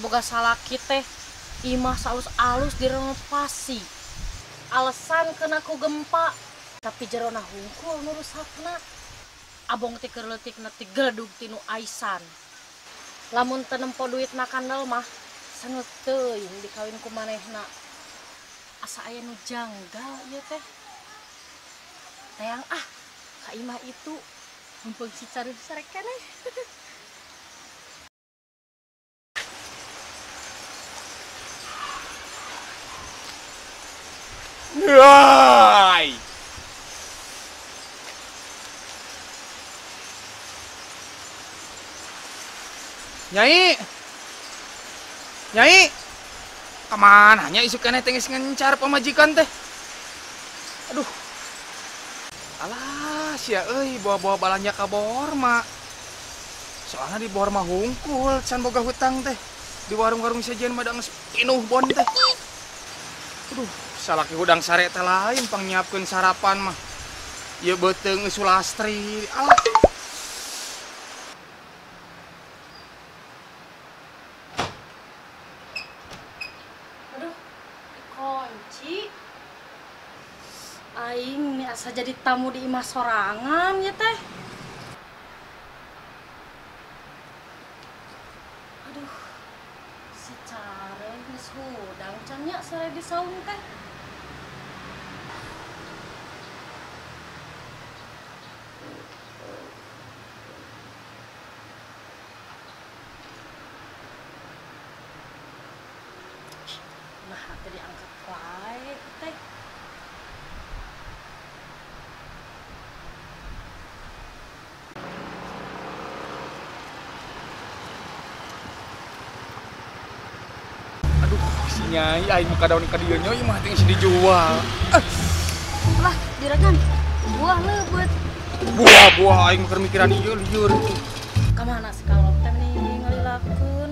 boga salaki teh imah salus-alus direnovasi. Alasan kena ku gempa, tapi jerona hungkul nu rusakna. Abong teh keur leutikna ti geledug ti nu aisan. Lamun teu nempo duitna kandel mah sangeut teuing dikawin ku manehna. Asa aya nu janggal ieu teh. Teang ah ka imah itu mumpung si careuh sarek keneh. Hai. Nyai. Nyai. Kemana nya isuk keneh teh geus ngencar pamajikan teh. Aduh. Alah, sia euy bawa-bawa balanja ka Borma. Soalna di Borma hungkul can boga hutang teh. Di warung-warung sejen mah da geus pinuh bon teh. Aduh, salaki hudang sare teh lain pangnyiapkeun sarapan mah. Ieu beuteung sulastri. Alah. Aduh, dikunci. Aing nih asa jadi tamu di imah sorangan ya teh. Aduh, si care geus hudang can nya sare di saung teh. Nah, teh diangkat wae teh. Aduh, si Nyai aing mah kadaun ka dieu nya ieu mah teh geus dijual. Lah, juragan, buah leubeut. Buah-buah aing mah keur mikiran ieu lieur. Ka mana si Kalop teh nih ngalilakeun?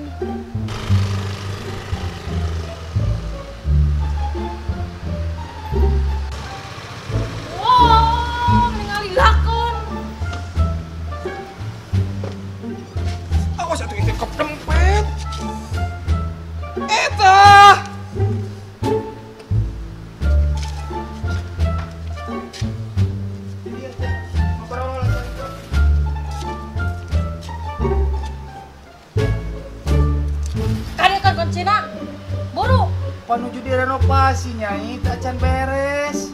Wow, meni ngalilakeun. Awas atuh itu kepempet. Eta. Kadieu kan kuncina. Buru. Panuju direnovasi Nyai, teu acan beres.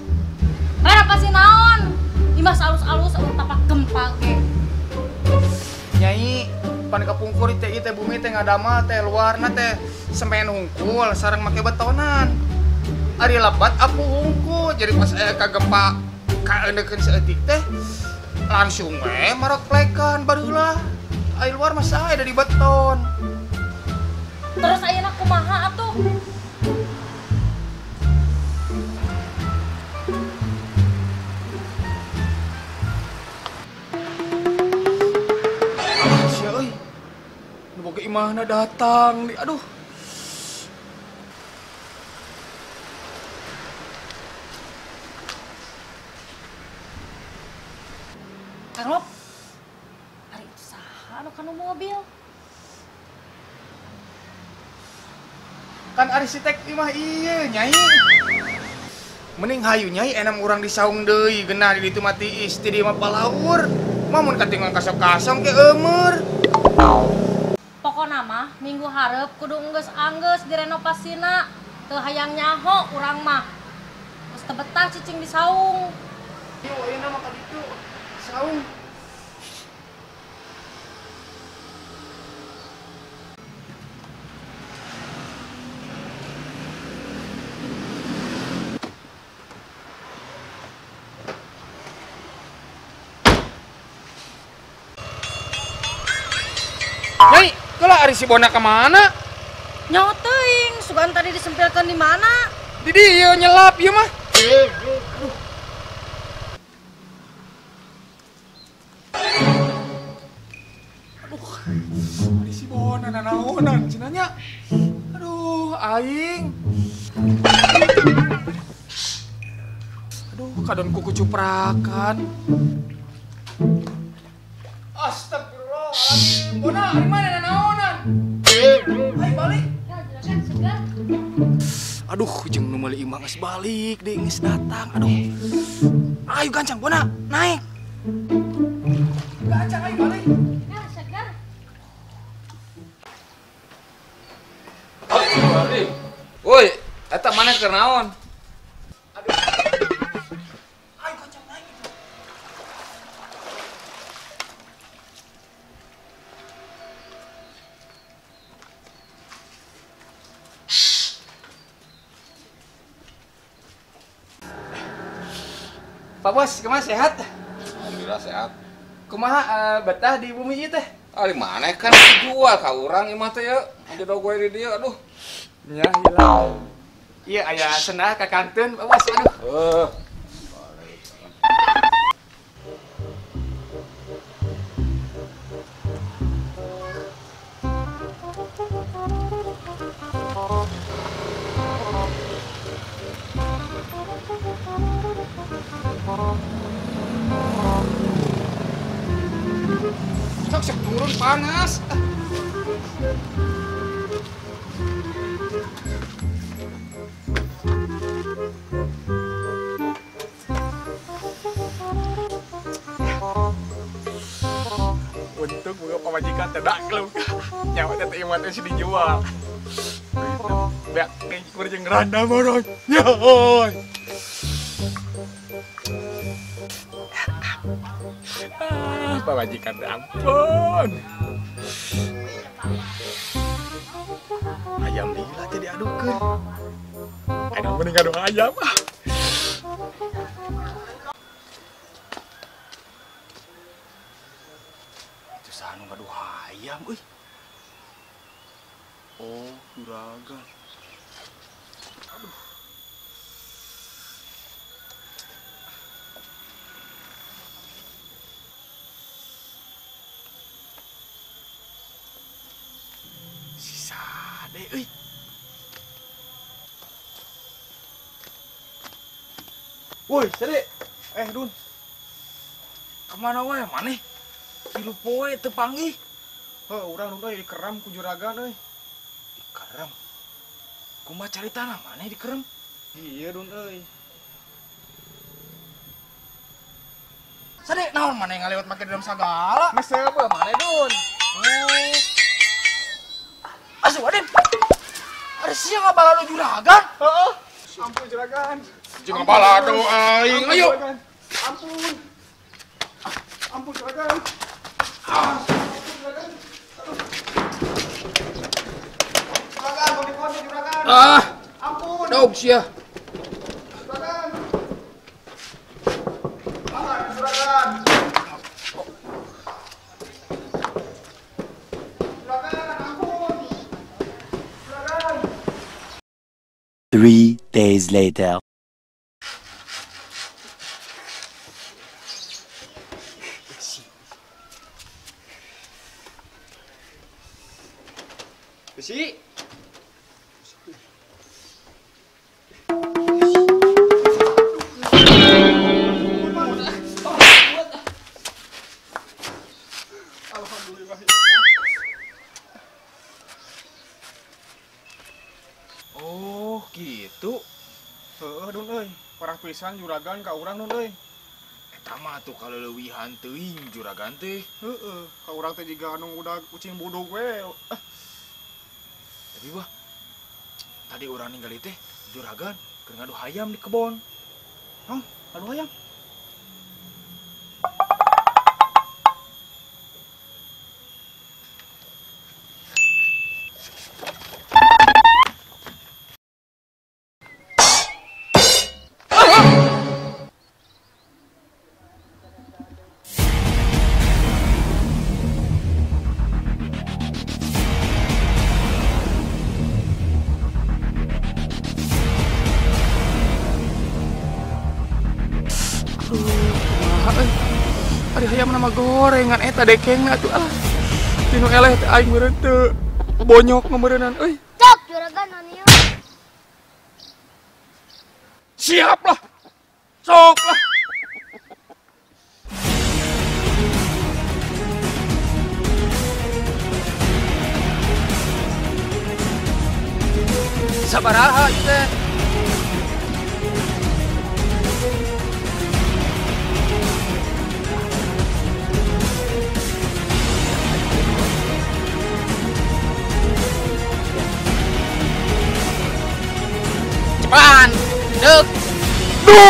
Renovasi naon? Imah alus-alus eueuh tapak gempa ge. Nyai, pan kapungkur teh ieu teh bumi teh ngadamel teh luarna teh semen hungkul sareng make betonan. Ari lebat apu hungkul, jadi pas aya kagempa kaendeukeun saeutik teh langsung we marok plekan barulah. Ari luar mah sae da di beton. Terus ayeuna kumaha atuh? Ah, sia euy. Nu boga imahna datang di aduh. Kang Lop, ari itu saha anu kana mobil? Kan arsitek imah ieu Nyai. Mending hayu Nyai enam urang di saung deui geunah di ditu mah tiis ti dieu mah palaur. Mah mun katingal kasok-kasong ke eumeur. Pokona mah minggu hareup kudu enggeus-anggeus direnovasina. Teu hayang nyaho urang mah. Geus teu betah cicing di saung. Ieu ayeuna mah ka ditu saung. Nyai, kelah ari si Bona kemana? Nyaho teuing, sugan tadi disempilkeun di mana? Di dieu nyelap ieu mah. Aduh. Aduh, ari si Bona nanaonan cenah nya. Aduh, aing. Aduh, kadon kuku cuprakan. Astagfirullahaladzim. Bona, ari mana nanaonan? Ayo balik. Aduh, jeung nu meuli imah geus balik deui geus datang. Aduh. Ayo gancang bona, naik. Gancang ayo balik. Ya, segar. Woi, eta mana keur naon? Aduh. Ayo gancang naik. Pak Bos, kumaha sehat? Alhamdulillah sehat. Kumaha betah di bumi ieu teh? Ah, di mana kan dijual ka urang imah teh yeuh. Aya gue di dieu aduh. Nya hilang. Iya aya senah ka kantun Pak Bos aduh. Heuh. Sok sok turun panas. Untuk boga pamajikan teh daklung. Nyawa teh imah teh si dijual. Beak kur jeung randa moron. Nyoy. Ah, pamajikan teh ampun. Ayam lila teh diadukeun. Aduh mending ngadu ayam ah. Itu saha nu ngadu hayam euy. Oh, juragan. Aduh. Si Sade euy. Woi, Sade. Dun. Kemana wae maneh? Tilu poe teu panggih. Heuh, urang Dun euy dikeram ku juragan euy. Dikerem. Kumaha caritana maneh dikerem? Iya Dun euy. Sade, naon maneh ngalewat make dendam sagala? Geus seubeuh maneh Dun. Oh. Asuh Aden. Ada sia ngabalado juragan? Heeh. Ampun juragan. Jeung ngabalado aing. Ayo. Ampun. Ampun juragan. Ampun juragan. Juragan, mau dikunci juragan. Ah. Ampun. Dog sia. Juragan. Ah, juragan. Juragan, ampun. Juragan. 3 days later. Besi. Alhamdulillah. Oh, gitu. Heeh, Dun euy. Parah pisan juragan ka urang Dun euy. Eta mah atuh kaleuwihan teuing juragan teh. Heeh, ka urang teh jiga anu udah kucing budug we. Tapi wah, tadi urang ningali teh juragan keur ngadu hayam di kebon. Hah? Ngadu hayam? Ari hayam nama gorengan eta dekengna atuh ah. Tinu eleh teh aing meureun teu bonyok ngemeureunan euy. Cok juragan anu. Siap lah. Sok lah. Sabaraha ieu teh. Cepat, dek, du.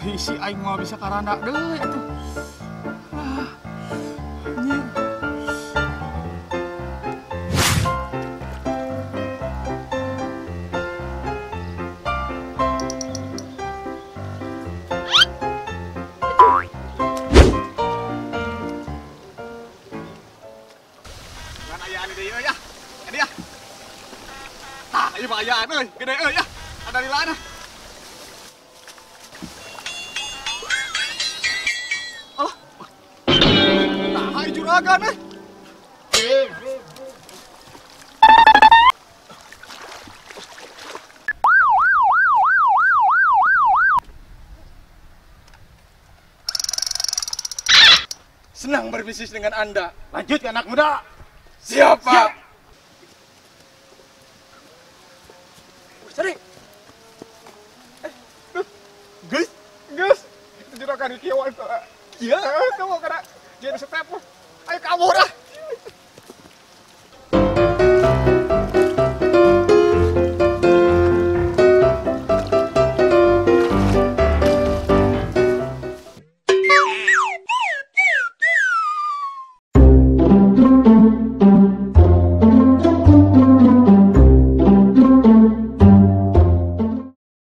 Polisi aing mah bisa karanda deui atuh. Ah. Anjing. Ngan ayaan deui euy ah. Ini ah. Tah, ieu mah ayaan euy, gede euy ah. Ada lilaan ah. Juragan eh. Senang berbisnis dengan Anda. Lanjut anak muda. Siap, Pak. Siap. Cari. Guys, guys. Itu juragan kieu. Iya, kamu karena jadi step. Ayo kabur ah.